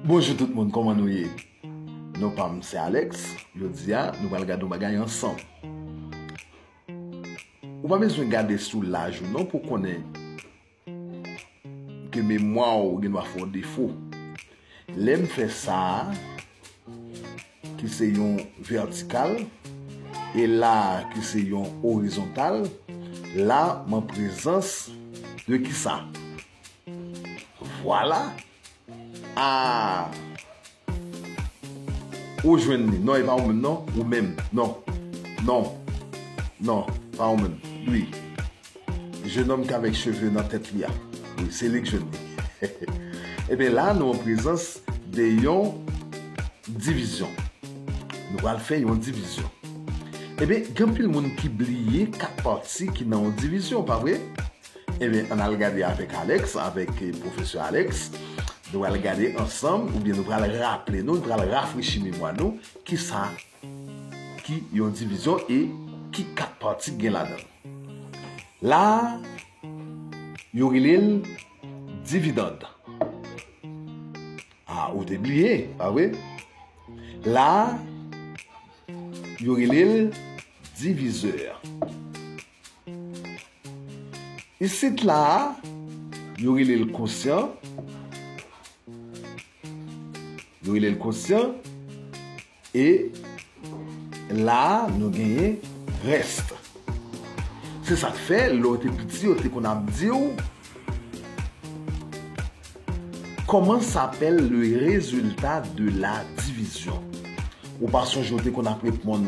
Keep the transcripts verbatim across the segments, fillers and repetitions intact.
Bonjou tout moun, kòman nou ye? Non pa m se Alex. Jodi a, nou pral gade yon bagay ansanm. Ou pa bezwen gade sou laj ou non pou konnen ke memwa w gen dwa fè w defo. Lè m fè sa a, ki se yon vètikal, e la a, ki se yon orizontal, la m an prezans de kisa? Vwala. A. Ou jwenn li. Non, e pa ou menm, non. Ou menm. Non. Non. Non. Pa ou menm. Wi. Jeune homme ki avèk cheve nan tèt li a. Wi, se li k jwenn li. Ebyen, la, nou an prezans de yon divizyon. Nou pral fè yon divizyon. Ebyen, gen anpil moun ki bliye kat pati ki nan yon divizyon, pa vre? Ebyen, ann al gade avèk Alex, avèk, eh, pwofesè Alex. Nou pral gade ansanm, oubyen nou pral raple nou, nou pral rafrechi memwa nou, kisa ki yon divizyon e ki kat pati gen ladan l. La, yo rele l dividand. A, ou te bliye, pa vre? La, yo rele l divizè. Isit la, yo rele l kosyan. Yo rele l kosyan. E la, nou genyen rès. Se sa k fè, lè w te piti, yo te konn ap di w, comment s'appelle le résultat de la division? Ou pa sonje w te konn ap reponn,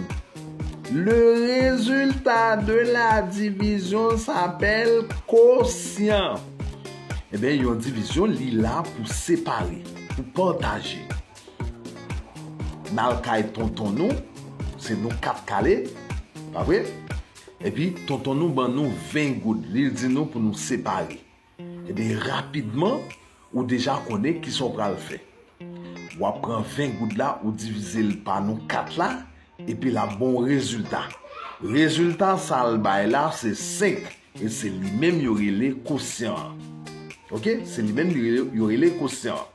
le résultat de la division s'appelle quotient. Ebyen, yon divizyon, li la pou separe, pou pataje. N al kay tonton nou, se nou kat kale, pa vre? Epi tonton nou ban nou ven goud, li di nou pou nou separe. Ebyen, rapidman, ou deja konnen kisa w pral fè. W ap pran ven goud la, ou divize l pa nou kat la, epi l ap ba w rezilta. Rezilta sa l bay la, se senk, e se li menm yo rele kosyan an. Oke? Se li menm yo rele, yo rele kosyan an.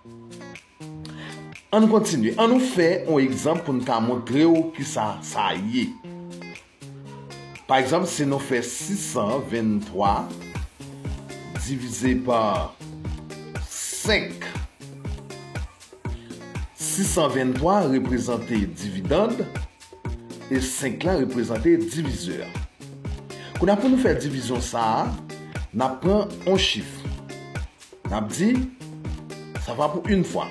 Ann kontinye. Ann nou fè yon egzanp pou n ka montre w kisa sa ye. Pa egzanp, si nou fè sis san venntwa divize pa senk, sis san venntwa reprezante dividand e senk la reprezante divizè. Kounye a, pou nou fè divizyon sa a, n ap pran yon chif. N ap di, sa va pou yon fwa.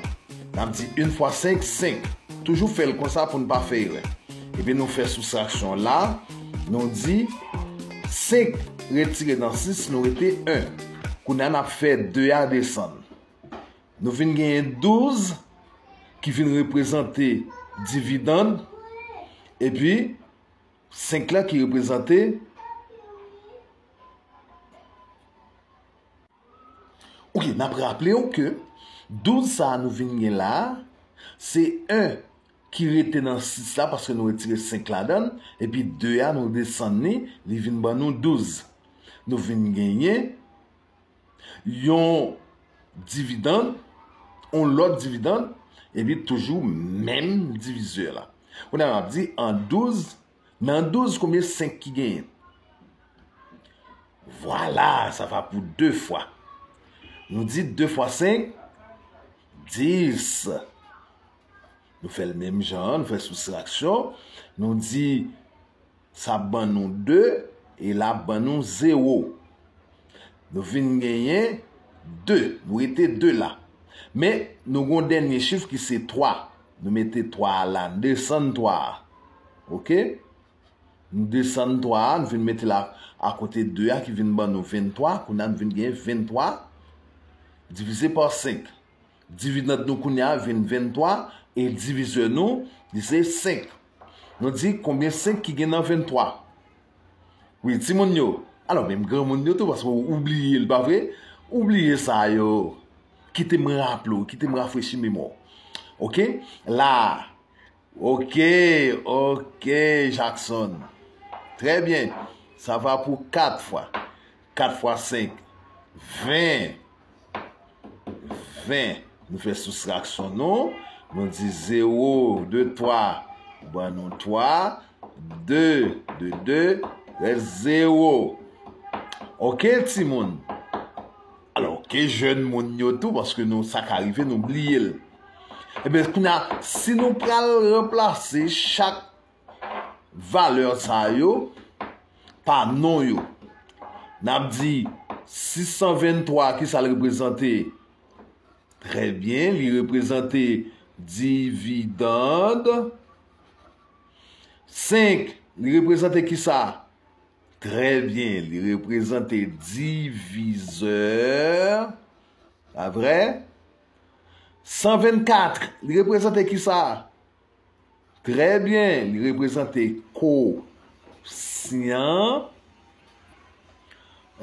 N ap di yon fwa senk, senk. Toujou fè l konsa pou n pa fè erè. Epi nou fè soustraksyon la, nou di senk retire nan sis, nou rete en. Kounye a, n ap fè de a desann. Nou vin genyen douz ki vin reprezante dividand, epi senk la ki reprezante. Oke, n ap raple w ke douz sa a nou vin gen la a, se en ki rete nan sis la paske nou retire senk ladan l, epi de a nou desann li, li vin ban nou douz. Nou vin genyen yon dividand, yon lòt dividand, epi toujou menm divizè la. Kounye a n ap di an douz, nan douz, konbyen senk ki genyen? Vwala, sa va pou de fwa. Nou di de fwa senk, dis. Nou fè l menm jan an, nou fè soustraksyon. Nou di sa ban nou de, e la ban nou zewo. Nou vin genyen de, nou rete de la. Men, nou gen yon dènye chif ki se twa. Nou mete twa a la, desann twa a. Oke? Nou desann twa a, nou vin mete l a, akote de a ki vin ban nou venntwa. Kounye a, nou vin gen venntwa divize pa senk. Dividand nou kounye a vin venntwa e divizè nou, li se senk. Nou di konbyen senk ki gen nan venntwa? Wi, timoun yo. Alò, menm granmoun yo tou, paske w oubliye l, pa vre? Oubliye sa yo. Kite m raple w, kite m rafrechi memwa w. Oke? La, oke, oke, Jackson. Trè byen. Sa va pou kat fwa. Kat fwa senk, ven. Ven. Nou fè soustraksyon nou. Nou di zewo de twa ban nou twa, de de de rès zewo. Oke, timoun? Alò, oke, jèn moun yo tou, paske nou, sa ka rive, nou bliye l. Ebyen, kounye a, si nou pral ranplase chak valè sa yo pa non yo, n ap di sis san venntwa, ki sa l reprezante? Trè byen, li reprezante dividend. Senk, li reprezante ki sa? Trè byen, li reprezante divizè. Pa vre? San vennkat, li reprezante ki sa? Trè byen, li reprezante kosyan.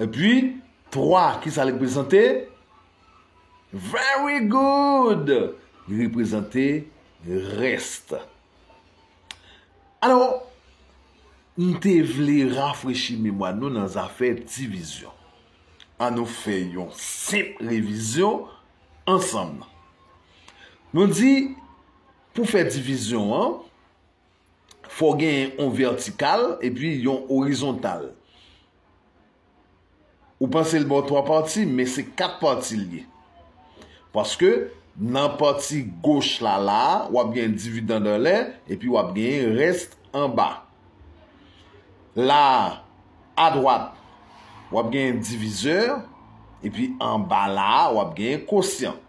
Epi, twa, ki sa l reprezante? Very good! Li reprezante rès. Alò, m te vle rafrechi memwa nou nan zafè divizyon. Ann nou fè yon senp revizyon ansanm. Nou di, pou fè divizyon an, fò w genyen yon vètikal epi yon orizontal. Ou panse l ba w twa pati, men se kat pati l ye. Paske nan pati goch la, la a, w ap gen dividend anlè, epi w ap gen rès anba. La a, adwat, w ap gen divizè, epi anba la a, w ap gen kosyan.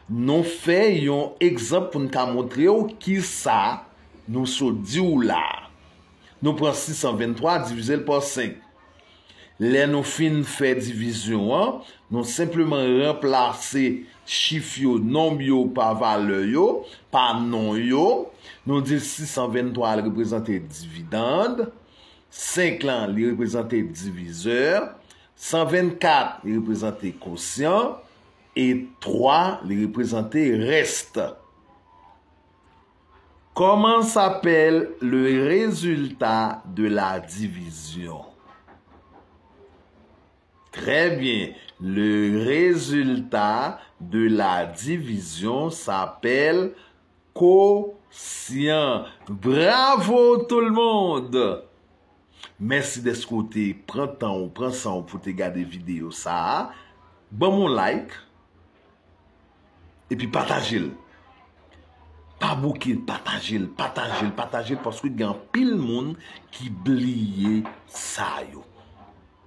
Nou fè yon egzanp pou n ka montre w kisa nou sot di w la a. Nou pran sis san venntwa, divize l pa senk. Lè nou fin fè divizyon an, nou senpleman ranplase chif yo, nonb yo pa valè yo, pa non yo. Nou di sis san venntwa al reprezante dividend, senk lan li reprezante divizè, san vennkat li reprezante kosyan, e twa li reprezante rès. Comment s'appelle le résultat de la division? Très bien. Le résultat de la division s'appelle quotient. Bravo tout le monde! Mèsi dèske w te pran tan w, pran san w pou te gade videyo sa a. Ban m yon like. Epi pataje l. Pa bouke, pataje l, pataje l, pataje l, paske gen anpil moun ki bliye sa yo.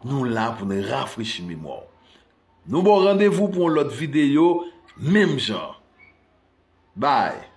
Nou la pou n rafrechi memwa w. Nou ba w randevou pou yon lòt videyo, menm jan. Bye!